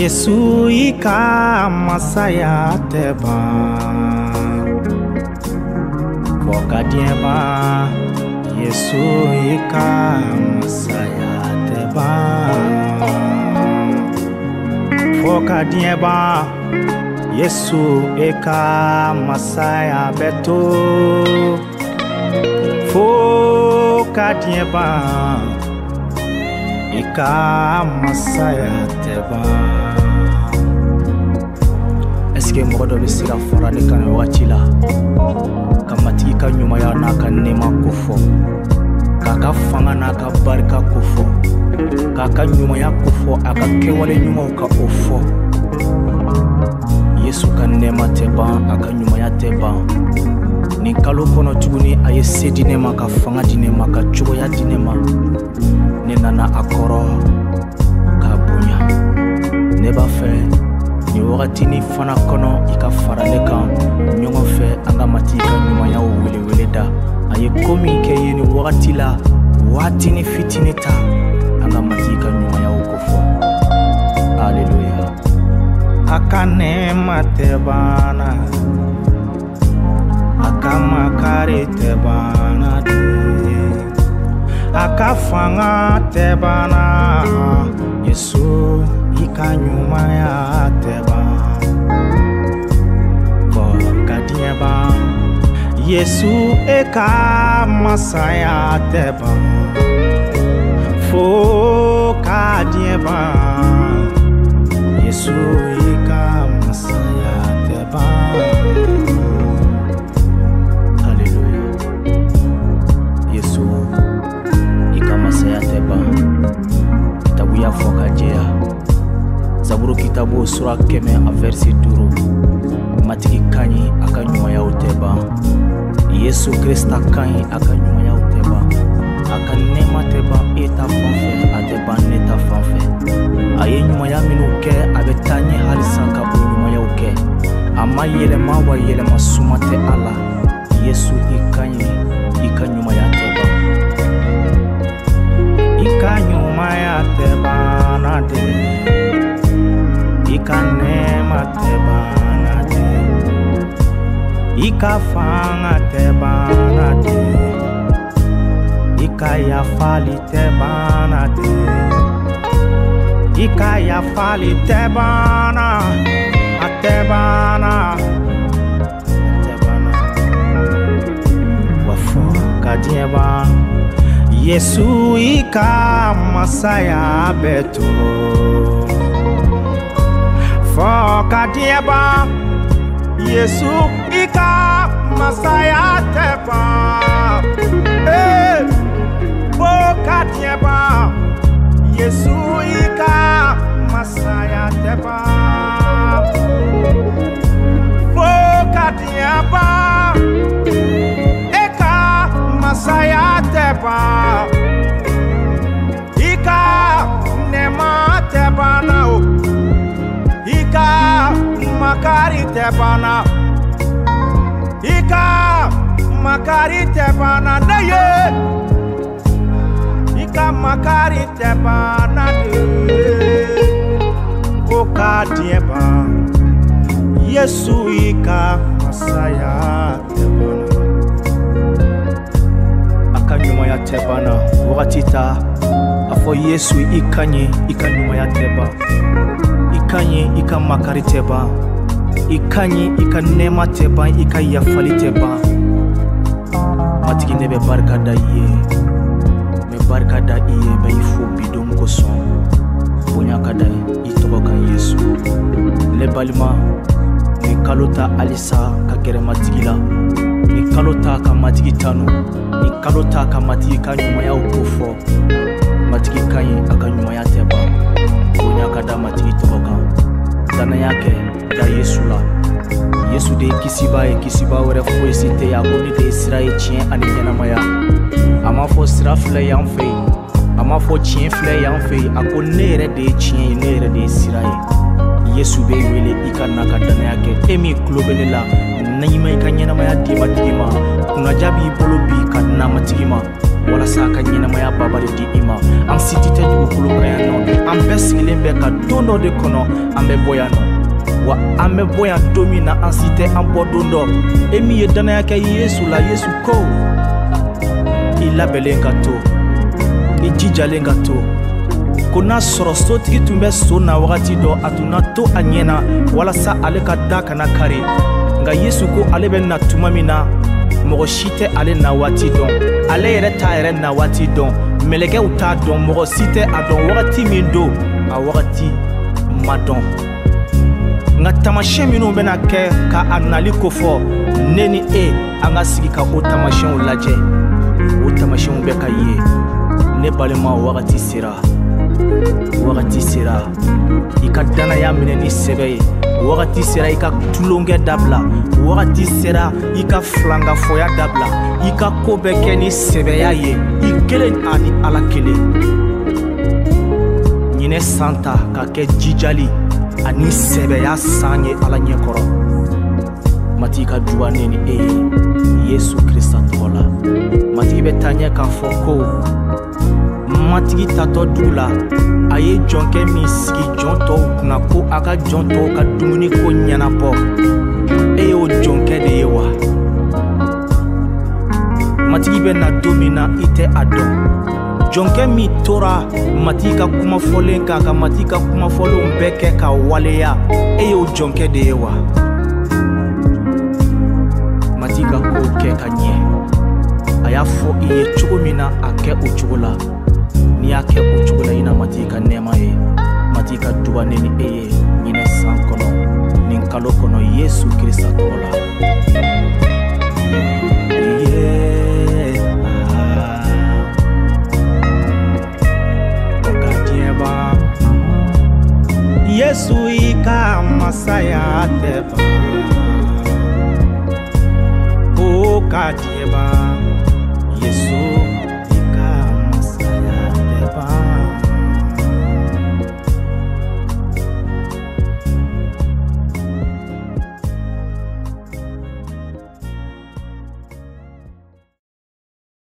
Yesu i ka masaya tɛ ban, fo ka diɲɛ ban. Yesu i ka masaya tɛ ban, fo ka diɲɛ ban. Yesu i ka masaya bɛ to, fo ka diɲɛ ban. I ka masaya tɛ ban. Est-ce que mɔgɔ dɔ bɛ se ka fara ne kan nin wagati la ka Matigi ka ɲumanya n'a ka nɛɛma kofɔ, k'a ka fanga n'a ka barika kofɔ, k'a ka ɲumanya kofɔ, a ka kɛwale ɲumanw ka o fɔ? Yesu ka nɛɛma tɛ ban, a ka ɲumanya tɛ ban. Nin kalo kɔnɔ tuguni, a ye se di ne ma, ka fanga di ne ma, ka cogoya di ne ma. Ne nana a kɔrɔ k'a bonya. Ne b'a fɛ nin wagatinin fana kɔnɔ, i ka fara ne kan ɲɔgɔn fɛ, an ka Matigi ka ɲumanyaw welewele da. A ye ko min kɛ ye nin wagati la, waatinin fitinin ta, an ka Matigi ka ɲumanyaw kofɔ. Aleluya. A ka nɛɛma tɛ banna, a ka makari tɛ banna de, a ka fanga tɛ banna. Yesu i ka ɲumanya tɛ ban, fo ka diɲɛ ban. Yesu e ka masaya tɛ ban, fo ka diɲɛ ban. Yesu i ka masaya tɛ ban. Alléluia. Yesu i ka masaya tɛ ban. Kitabu y'a fɔ ka jɛya, Zaburu kitabu sura 100 a verset 5: Matigi ka ɲi, a ka ɲumanyaw tɛ ban. Yesu Krista ka ɲi, a ka ɲumanyaw tɛ ban, a ka nɛɛma tɛ ban. E ta fan fɛ, a tɛ ban ne ta fan fɛ. A ye ɲumanya minnu kɛ, a bɛ taa ɲɛ halisa ka o ɲumanyaw kɛ. A ma yɛlɛma, wa yɛlɛma suma tɛ a la. Yesu i ka ɲi, i ka ɲumanya tɛ ban. I ka ɲumanya tɛ banna de, i ka nɛɛma tɛ banna de, i ka fanga tɛ banna de, i ka yafali tɛ banna de, i ka yafali tɛ banna, a tɛ banna, a tɛ banna. Wa fo ka diɲɛ ban, Yesu i ka masaya bɛ to, fo ka diɲɛ ban. Yesu i ka masaya tɛ ban, ee, fo ka diɲɛ ban. Yesu i ka masaya tɛ ban, fo ka diɲɛ ban. E ka masaya tɛ ban, i ka nɛɛma tɛ banna o, i ka makari tɛ banna, i ka makari tɛ banna ne ye, i ka makari tɛ banna de, fo ka diɲɛ ban. Yesu i ka masaya tɛ banna, a ka ɲumanya tɛ banna. Wagati ta a fɔ Yesu i ka ɲi, i ka ɲumanya tɛ ban, i ka ɲi, i ka makari tɛ ban, i ka ɲi, i ka nɛɛma tɛ ban, i ka yafali tɛ ban. Matigi, ne bɛ barika da i ye, n bɛ barika da i ye, n bɛ i fo bi don kosɔn. Bonya ka da i tɔgɔ kan, Yesu. Ne balima, nin kalo ta halisa ka gɛrɛ Matigi la, nin kalo ta ka Matigi tanu, nin kalo ta ka Matigi ka ɲumanyaw kofɔ. Matigi ka ɲi, a ka ɲumanya tɛ ban. Bonya ka da Matigi tɔgɔ kan. Danaya kɛ da Yesu la. Yesu de ye kisiba ye, kisiba wɛrɛ foyi si tɛ yen. A ko ne de ye sira ye, tiɲɛ ani ɲɛnamaya. A m'a fɔ sira filɛ yan fɛ yen, a m'a fɔ tiɲɛ filɛ yan fɛ yen, a ko ne yɛrɛ de ye tiɲɛ ye, ne yɛrɛ de ye sira ye. Yesu b'e wele i ka na ka danaya kɛ. E min tulo bɛ ne la, n'i ma i ka ɲɛnamaya di Matigi ma, kunnaja b'i bolo bi ka na Matigi ma. walasa a ka ɲɛnamaya babari di i ma. An si tɛ dugukolo kan yan nɔ, an bɛɛ sigilen bɛ ka don dɔ de kɔnɔ, an bɛ bɔ yan nɔ. Wa an bɛ bɔ yan don min na, an si tɛ an bɔ don dɔ. E min ye danaya kɛ Yesu la, Yesu ko i labɛnlen ka to, i jijalen ka to, ko n'a sɔrɔ sotigi tun bɛ so na wagati dɔ, a tun na to a ɲɛ na walasa ale ka da kana kari. Nka Yesu ko ale bɛ na tuma min na, mɔgɔ si tɛ ale na waati dɔn, ale yɛrɛ t'a yɛrɛ na waati dɔn, mɛlɛkɛw t'a dɔn, mɔgɔ si tɛ a dɔn wagati min don, a wagati ma dɔn. Nka taamasiyɛn minnu bɛna kɛ ka a nali kofɔ, ne ni e an ka sigi ka o taamasiyɛnw lajɛ. O taamasiyɛnw bɛ ka ye. Ne balima, wagati sera, wagati sera i ka danaya minɛ ni sɛbɛ ye. Wagati sera i ka tulonkɛ dabila. Wagati sera i ka filankafɔya dabila. I ka ko bɛɛ kɛ ni sɛbɛya ye, i kelen ani Ala kelen. Ɲinɛ san ta ka kɛ jijali ani sɛbɛya san ye Ala ɲɛkɔrɔ. Matigi ka duba ne ni e ye Yesu Krista tɔgɔ la. Matigi bɛ taa ɲɛ k'a fɔ ko matigi tatɔ dugu la, a ye jɔnkɛ min sigi jɔn tɔw kunna ko a ka jɔn tɔw ka dumuni ko ɲɛnabɔ, e y'o jɔnkɛ de ye wa? Matigi bɛ na don min na, i tɛ a dɔn. Jɔnkɛ min tora matigi ka kumafɔlen kan, ka matigi ka kumafɔlenw bɛɛ kɛ ka waleya, e y'o jɔnkɛ de ye wa? Matigi ka kow kɛ ka ɲɛ. A y'a fɔ i ye cogo min na, a kɛ o cogo la. N'i y'a kɛ o cogo la, i na matigi ka nɛɛma ye. Matigi ka duba ne ni e ye ɲinɛ san kɔnɔ, nin kalo kɔnɔ, Yesu Krista tɔgɔ la. Yesu i ka masaya tɛ ban, o ka diɲɛ ban.